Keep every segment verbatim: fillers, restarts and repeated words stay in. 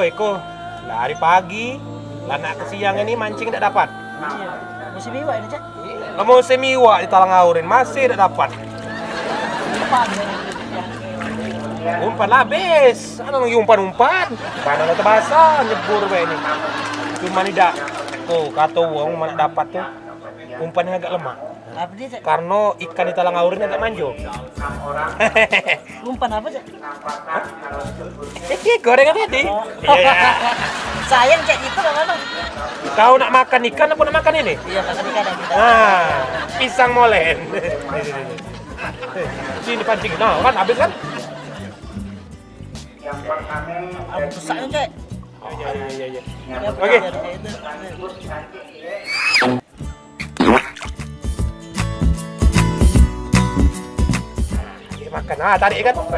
Eko, lah hari pagi, lah nak ke siang ini mancing dak dapat. Iya. Musim iwak ini, Cek. Lah musim iwak di Talang Aurin masih dak dapat. Umpan lah habis. Anu lagi umpan-umpan. Mana lah tebasa nyebur bae ini. Cuman idak. Oh, kato wong mana dapat tu. Umpannya agak lemak. Apa dia, Cek? Karena ikan di Talang Aurin agak manjo. Umpan apa, Cek? Hah? Ini gorengan tadi. Oh. Iya. Sayang, Cek, itu lah, Bang. Kau nak makan ikan apa nak makan ini? Iya, makan ikan, makan ikan. Nah, pisang molen. Sini pancing. Nah, kan habis kan? Apa besarnya, Cek? Iya, iya, iya, iya. Oke. Dia makan. Ah, tarik kan? Oh.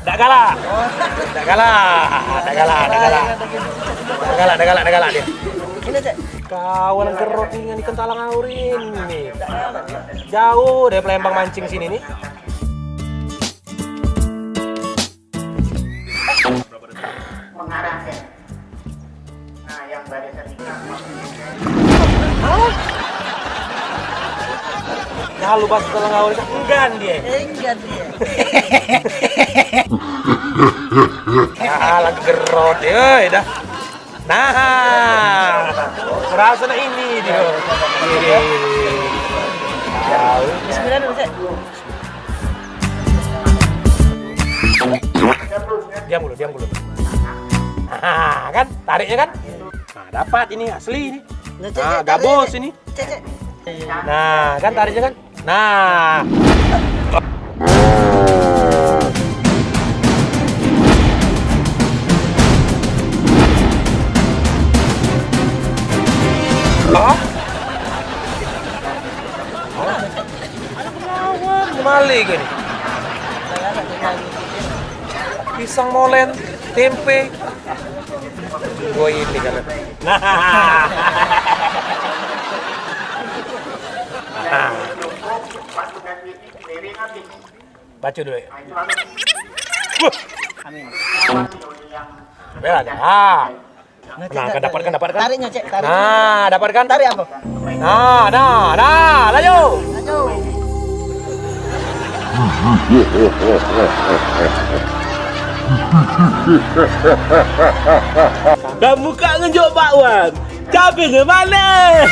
Dak galak. Dak galak. Dak galak, dak galak. Dak galak, dak galak, dak galak dia. Ini, Cek. Kawan gerot ni dengan ikan Talang Aurin ni. Jauh dari Palembang mancing sini ni. Mengarah, Cek. Nah, yang barisan ini. Hah? Nah, lu bahas Talang Aurin, enggan dia. Enggan dia. Ah, lagi gerot dia, dah. Nah, merasa nak ini dia. Ini. Tahu. Bismillah dulu, Cek. Diam dulu, diam dulu. Nah, kan? Tariknya kan? Nah, dapat ini asli ini. Nah, Cek, nah, Cek, gabus tarik, Cek. Ini. Cek, Cek. Nah, kan tariknya kan? Nah. Hah? Hah? Ada pengawan, kembali gini. Pisang molen, tempe. Gua ini kan. Nah. Nah. Baca dulu ya. Amin. Bela dah. Nah, kan dapat kan, dapat kan? Tariknya, Cek, tarik. Nah, dapat kan? Tarik apa? Nah, nah, nah, laju. Laju. Dah muka ngenjuk bakwan. Cabenya manis.